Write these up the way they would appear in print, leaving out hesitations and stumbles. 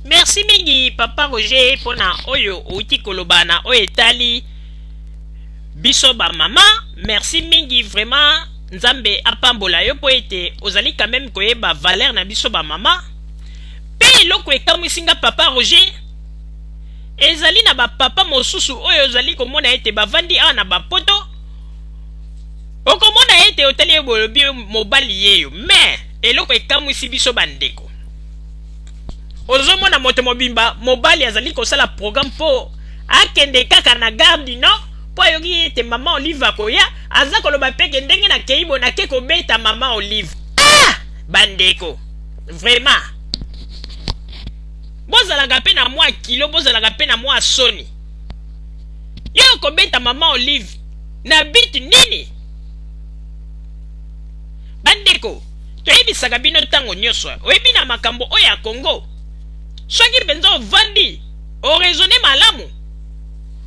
Merci mingi papa Roger pona oyo outi koloba na oyo etali biso ba mama. Merci mingi vraiment, Nzambe apambola yo po ete ozali quand même koyeba valeur na biso ba mama. Pe eloko ekamwisi nga papa Roger, ezali na ba papa mosusu oyo ozali komona ete bavandi awa na ba poto, okomona ete otali ye bolobi mobali yeyo, mais eloko ekamwisi biso bandeko, ozomona moto mobimba mobali azali kosala programme mpo akende kaka na gare du Nord mpo ayoki ete mama Olive akoya, aza koloba mpe ke ndenge nakei boye nake kobeta mama Olive. Ah bandeko, vraiment bozalaka mpe na mwa kilo, bozalaka mpe na mwa soni. Yo kobeta mama Olive na but nini? Bandeko, toyebisaka bino ntango nyonso, oyebi na makambo oyo ya Congo, soki mpenza ovandi oraisonne malamu,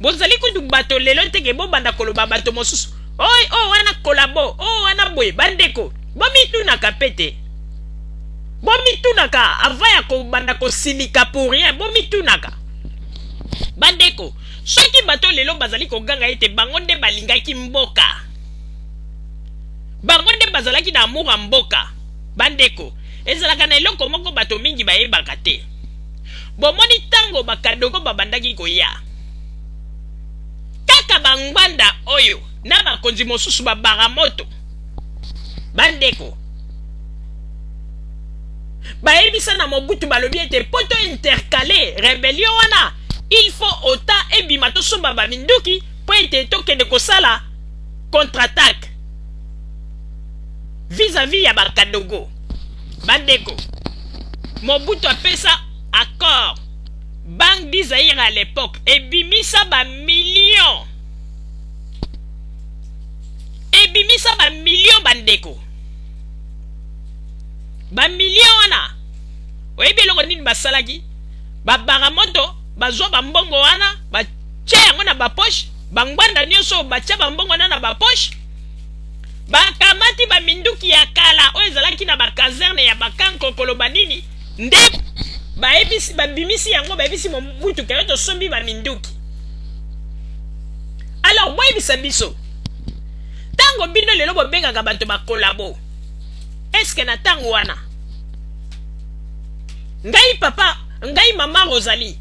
bozali kutu bato lelo teke bobanda koloba bato mosusu oyo oyo wana kolabo, oyo wana boye. Bandeko, bomitunaka mpe te, bomitunaka avant ya kobanda kosilika pour rien, bomitunaka. Bandeko, soki bato lelo bazali koganga ete bango nde balingaki mboka, bango nde bazalaki na amour ya mboka, bandeko, ezalaka na eloko moko bato mingi bayebaka te. Bomoni ntango bakadogo babandaki koya, kaka bangbanda oyo na bakonzi mosusu babaramoto, bandeko, bayebisa na Mobutu, balobi ete po to intercaler rébellion wana, il faut ota ebima tosomba baminduki mpo ete tokende kosala contre-attaque vis-à-vis ya bakadogo. Bandeko, Mobutu apesa accord, Banque du Zaïre à l'époque ebimisa bamillion, ebimisa bamillion. Bandeko, bamillion wana, oyebi eloko nini basalaki? Babaramoto bazwa bambongo wana, batia yango na bapoche. Bangwanda nyonso batia bambongo wana na bapoche, bakamati baminduki ya kala oyo ezalaki na bakaserne ya bakanko koloba nini nde bayebisi, babimisi yango, bayebisi Mobutu ke tosombi baminduki. Alors boyebisa biso, ntango bino lelo bobengaka bato bakolabo, eske na ntango wana ngai papa, ngai mama Rosalie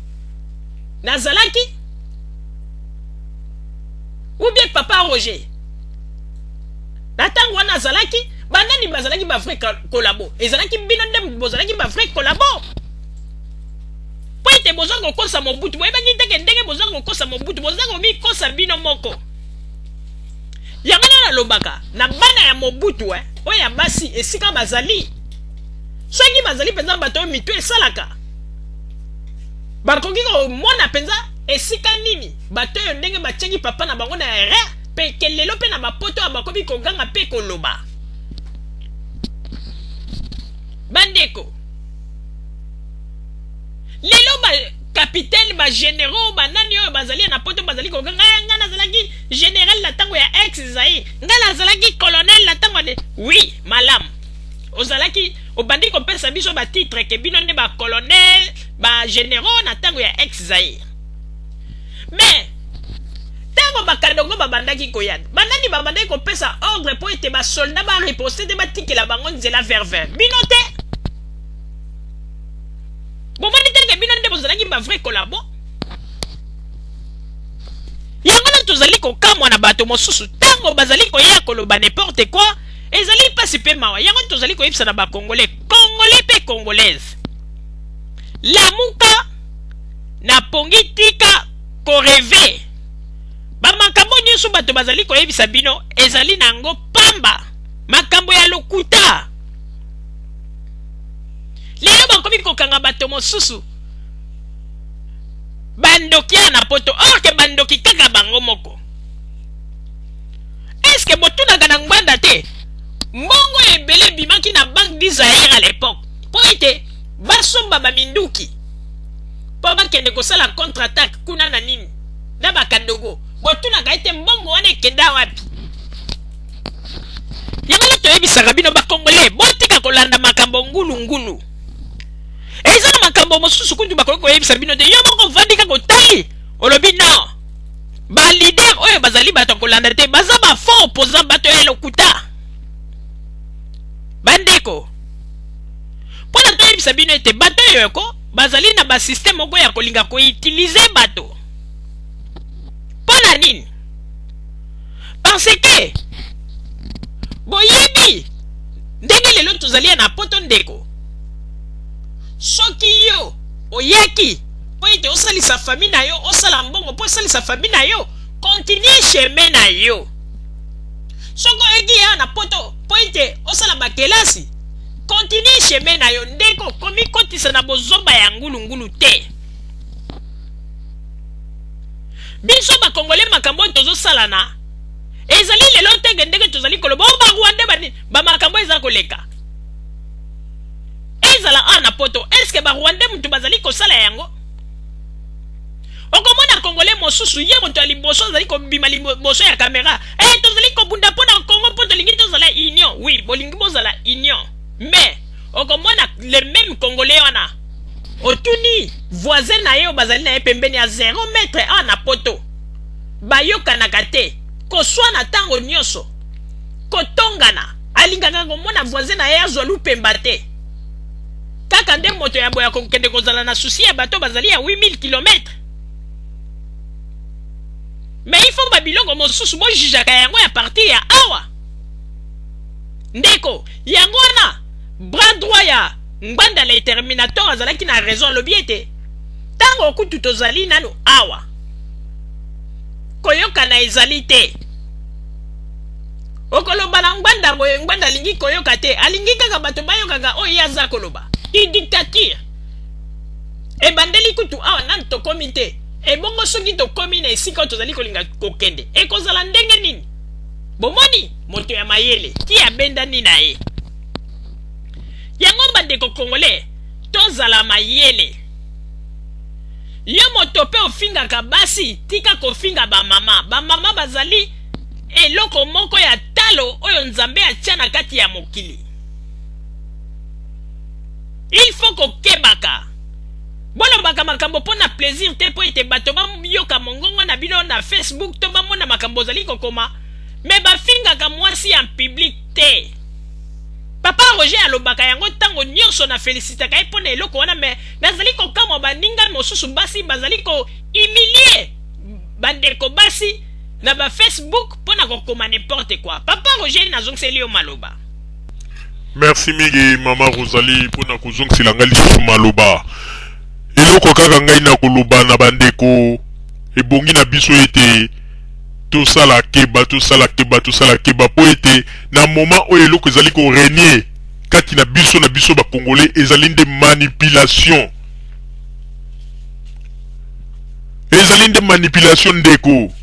nazalaki, ou bien papa Roger na ntango wana azalaki? Banani bazalaki bavrai collabo? Ezalaki bino nde bozalaki bavrai collabo, mpo ete boza kokosa Mobutu. Boyebaki teke ndenge boza kokosa Mobutu, boza komikosa bino moko. Yango wana nalobaka na bana ya Mobutu, oyo ya basi, esika bazali, soki bazali mpenza bato oyo mitu esalaka, bakoki komona mpenza esika nini bato oyo ndenge batiaki papa na bango na erreur, mpe ke lelo mpe na bapoto oyo bakomi koganga mpe koloba. Bandeko, lelo bacapitaine, bagénéraux, banani oyo bazali na poto bazali koganga: "Ngai nazalaki général na ntango ya ex Zaïre, ngai nazalaki colonel na ntango ya..." Oui, malamu, ozalaki, obandi kopesa biso batitre ke bino nde bacolonel, bagénéraux na ntango ya ex Zaïre. Mais ntango bakadongo babandaki koya, banani babandaki kopesa ordre mpo ete basoldat bariposte te, batikela bango nzela vers vers bino te? Bomoni teke bino nde bozalaki bavrai collabo. Yango wana tozali kokamwa na bato mosusu ntango bazali koya koloba n'importe quoi, ezali mpasi mpe mawa. Yango tozali koyebisa na bacongolais, congolais mpe congolaise, lamuka na pongi, tika korêver. Bamakambo nyonso bato bazali koyebisa bino ezali na yango pamba, makambo ya lokuta. Lelo bakomi kokanga bato mosusu bandoki ya na poto, or ke bandoki kaka bango moko. Eske botunaka na Ngbanda te, mbongo ebele ebimaki na Banque du Zaïre à l'époque mpo ete basomba baminduki mpo bakende kosala contre-attaque kuna na nini, na bakadogo? Botunaka ete mbongo wana ekenda wapi? Yango nde toyebisaka bino bacongolais, botika kolanda makambo ngulungulu. Eza na makambo mosusu kutu bakoki koyebisa bino te. Yo moko ovandi kaka otali, olobi non. Ba leader oyo bazali bato ya kolanda te, baza ba faux opposant, bato ya lokuta. Bandeko, mpo na toyebisa bino ete bato oyo ko bazali na ba système moko ya kolinga koutilize bato. Mpo na nini? Parce que boyebi ndenge lelo tozali ya na poto ndeko. Soki yo oyaki mpo ete osalisa famille na yo, osala mbongo mpo osalisa famille na yo, continue chemin na yo. Soki oyaki ya na poto mpo ete osala bakelasi, continue chemin na yo ndeko, komikotisa na bozoba ya ngulungulu te. Biso bakongole makambo oyo tozosalana ezali lelo teke ndenge tozali koloba o barwandais bani bamakambo eza koleka ezala awa na poto, eske barwandais mutu bazali kosala yango? Okomona kongole mosusu ye moto ya liboso azali kobima liboso ya kamera, tozali kobunda mpo na Kongo mpo tolingi tozala union. Oui, bolingi bozala union, mais okomona le même congolais wana otuni voisin na ye oyo bazali na ye pembeni ya 0 mètre awa na poto, bayokanaka te, koswana ntango nyonso, kotongana, alingaka komona voisin na ye azwa lupemba te. Kaka nde moto ya boya kokende kozala na susi ya bato bazali ya 8000 km. Mais il faut babiloko mosusu bojijaka yango ya partir ya awa ndeko. Yango wana bras droit ya Ngbanda le Terminator azalaki na raison, alobi ete ntango kutu tozali nanu awa koyokana ezali te. Okoloba na Ngbanda boye, Ngbanda alingi koyoka te, alingi kaka bato bayokaka oyo ye aza koloba. Ki dictature ebandeli kutu awa nanu tokomi te. Ebongo soki tokomi na esika oyo tozali kolinga kokende, ekozala ndenge nini? Bomoni moto ya mayele ti abendani na ye. Yango bandeko congolais, tozala mayele. Yo moto pe ofingaka basi, tika kofinga ba mama. Ba mama bazali eloko moko ya talo oyo Nzambe atia na kati ya mokili. Il faut kokebaka. Bolobaka makambo mpo na plaisir te, mpo ete bato bayoka mongongo na bino na Facebook to bamona makambo ozali kokoma, me bafingaka mwasi ya public te. Papa Roger alobaka yango ntango nyonso, na felicitaka ye mpo na eloko wana, me nazali kokamwa baninga mosusu basi bazali kohumilie bandeko basi na ba Facebook mpo na kokoma n'importe quoi. Papa Roger, nazongiseli yo maloba. Merci mingi mama Rosalie mpona kozongisela ngai lisusu maloba. Eloko kaka ngai na koloba na bandeko, ebongi na biso ete tosala keba, tosala keba, tosala keba mpo ete na moment oyo eloko ezali ko régner kati na biso na biso ba Congolais ezali nde manipulation. Ezali nde manipulation ndeko.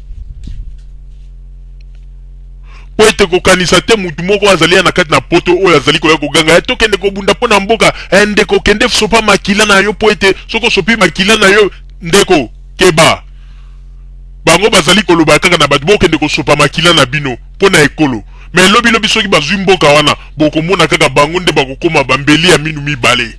Po ete kokanisa te mutu moko azali ya na kati na poto oyo azali koya koganga ya tokende kobunda mpo na mboka, ndeko kende sopa makila na yo, po ete soki osopi makila na yo ndeko keba. Bango bazali koloba kaka na bato bokende kosopa makila na bino mpo na ekolo, mais lobi lobi soki bazwi mboka wana bokomona kaka bango nde bakokoma bambeli ya minu mibale.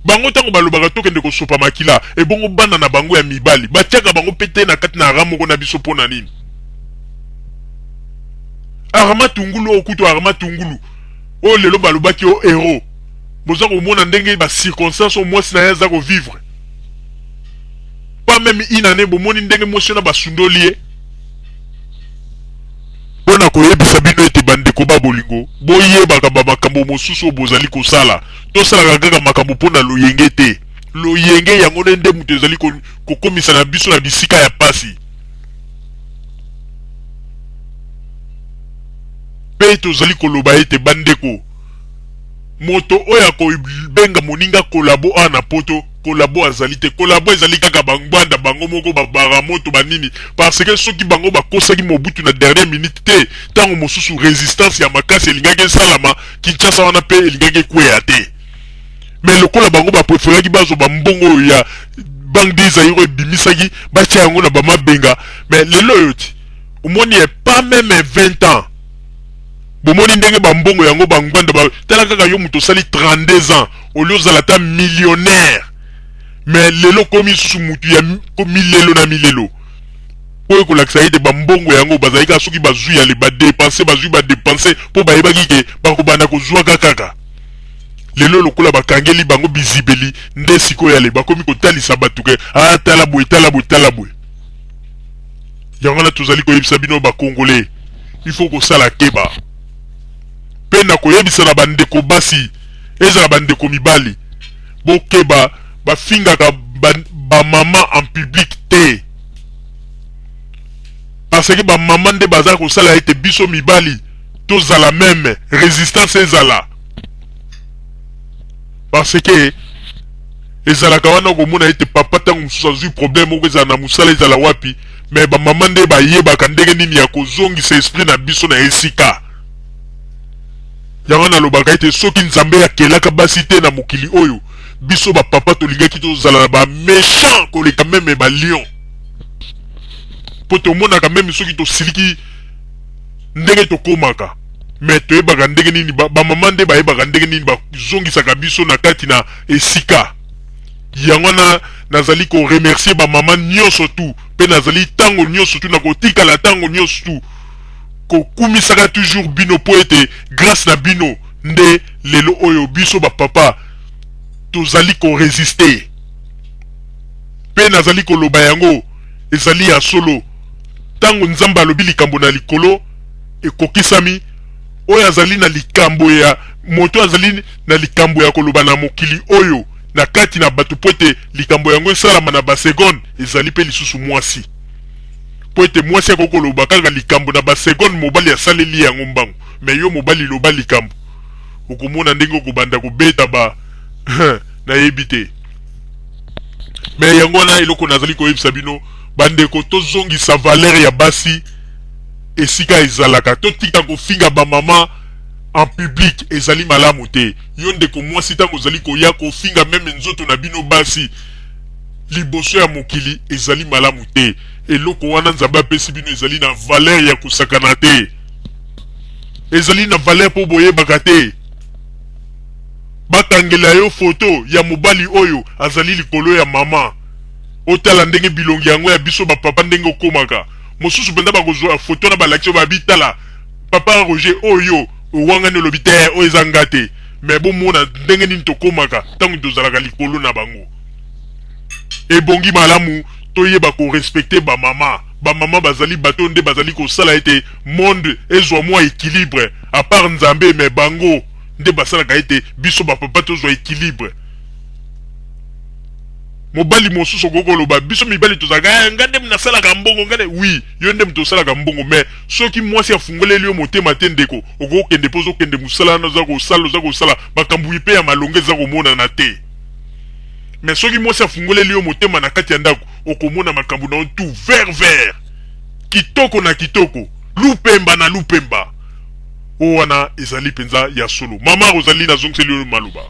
Bango ntango balobaka tokende kosopa makila, ebongo bana na bango ya mibali batiaka bango mpe te na kati na rang moko na biso mpo na nini? Arma Tungulu oyo kutu Arma Tungulu oyo lelo balobaki o héros, boza komona ndenge ba circonstances oyo mwasi na ye aza kovivre. Pas même une année bomoni ndenge mwasi wana basundoli ye. Mpo na koyebisa bino ete bandeko ba bolingo, boyebaka ba makambo mosusu oyo bozali kosala. Tosalaka kaka makambo mpo na loyenge te. Loyenge yango nde nde moto ezali kokomisa na biso na bisika ya pasi. Mpe tozali koloba ete bandeko, moto oyo akobenga moninga kolabo awa na poto, kolabo azali te. Kolabo ezali kaka ba Ngbanda bango moko, ba Baramoto, ba nini. Parce que soki bango bakosaki Mobutu na dernière minute te, tango mosusu resistance ya makasi elingaki esalama, Kinshasa wana pe elingaki ekweya te. Mais lokola bango ba preferaki bazwa ba mbongo oyo ya Banque de Zaïre oyo ebimisaki, batia yango na ba mabenga. Mais lelo oyo ti omoni ye pas meme 20 ans, bomoni ndenge ba mbongo yango ba Ngbanda ba, tala kaka yo moto osali 32 ans. Olie ozala ata millionnaire, mais lelo okomi lisusu mutu ya milelo na milelo. Oyo ekolakisa ete bambongo yango bazali kaka soki bazwi yale badépenser, bazwi badépenser, mpo bayebaki ke bakobanda kozwaka kaka. Lelo lokola bakangeli bango bizibeli, nde sikoyo yale bakomi kotalisa bato ke ah, tala boye, tala boye, tala boye. Yango wana tozali koyebisa bino Bakongolais, il faut kosala keba. Mpe na koyebisa na bandeko basi, ezala bandeko mibali, bokeba, bafingaka bamama ba en public te, parce que bamama nde baza kosala ete biso mibali tozala même résistance ezala, parce que ezalaka wana komona ete papa ntango mosusu azwi problème moko, ezala na mosala, ezala wapi, mais bamama nde bayebaka ndenge nini ya kozongisa esprit na biso na esika. Yango nalobaka ete soki Nzambe akelaka basi te na mokili oyo, biso bapapa tolingaki tozala na baméchant koleka même balion, mpo tomonaka même soki tosiliki ndenge tokomaka. Mais toyebaka ndenge nini bamama nde bayebaka ndenge nini bazongisaka biso na kati na esika. Yango wana nazali koremercier bamama nyonso tu, mpe nazali ntango nyonso tu na kotikala ntango nyonso tu kokumisaka toujours bino, mpo ete grâce na bino nde lelo oyo biso bapapa tozali korésister. Mpe nazali koloba yango, ezali ya solo. Ntango Nzambe alobi likambo na likolo, ekokisami. Oyo azali na likambo ya moto, azali na likambo ya koloba na mokili oyo na kati na bato, mpo ete likambo yango esalama na baseconde, ezali mpe lisusu mwasi, mpo ete mwasi akoki koloba kaka likambo na baseconde, mobali asaleli yango mbango. Mais yo mobali, loba likambo, okomona ndenge okobanda kobeta ba nayebi te. Mais yango wana eloko nazali koyebisa bino bandeko, tozongisa valeur ya basi esika ezalaka. Totika kofinga bamama en public, ezali malamu te. Yo ndeko mwasi, ntango ozali koya kofinga même nzoto na bino basi liboso ya mokili, ezali malamu te. Eloko wana Nzambe apesi bino ezali na valeur ya kosakana te, ezali na valeur mpo boyebaka te. Bakangela yo foto ya mobali oyo azali likolo ya mama, otala ndenge bilongi yango ya biso bapapa ndenge okomaka. Mosusu mpenza bakozwa foto na balakisi oyo babi: "Tala papa Roger oyo owangani." Olobi te, oyo eza nga te. Mais bomona ndenge nini tokomaka ntango tozalaka likolo na bango. Ebongi malamu toyeba korespecter bamama. Bamama bazali bato nde bazali kosala ete monde ezwa mwa équilibre, à part Nzambe. Mais bango nde basalaka ete biso bapapa tozwa équilibre. Mobali mosusu okoki koloba, biso mibali tozalaka: "Nga nde nasalaka mbongo, nga nde." Oui, yo nde moto osalaka mbongo, mais soki mwasi afungoleli yo motema te, ndeko, okokende mpo ozokende mosala wana, oza kosala, oza kosala makambo mpe ya malonga eza komonana te. Mais soki mwasi afungoleli yo motema na kati ya ndako, okomona makambo na yo tout vert vert, kitoko na kitoko, lupemba na lupemba. Oyo wana ezali mpenza ya solo. Mama Rosalie, nazongiseli yo maloba.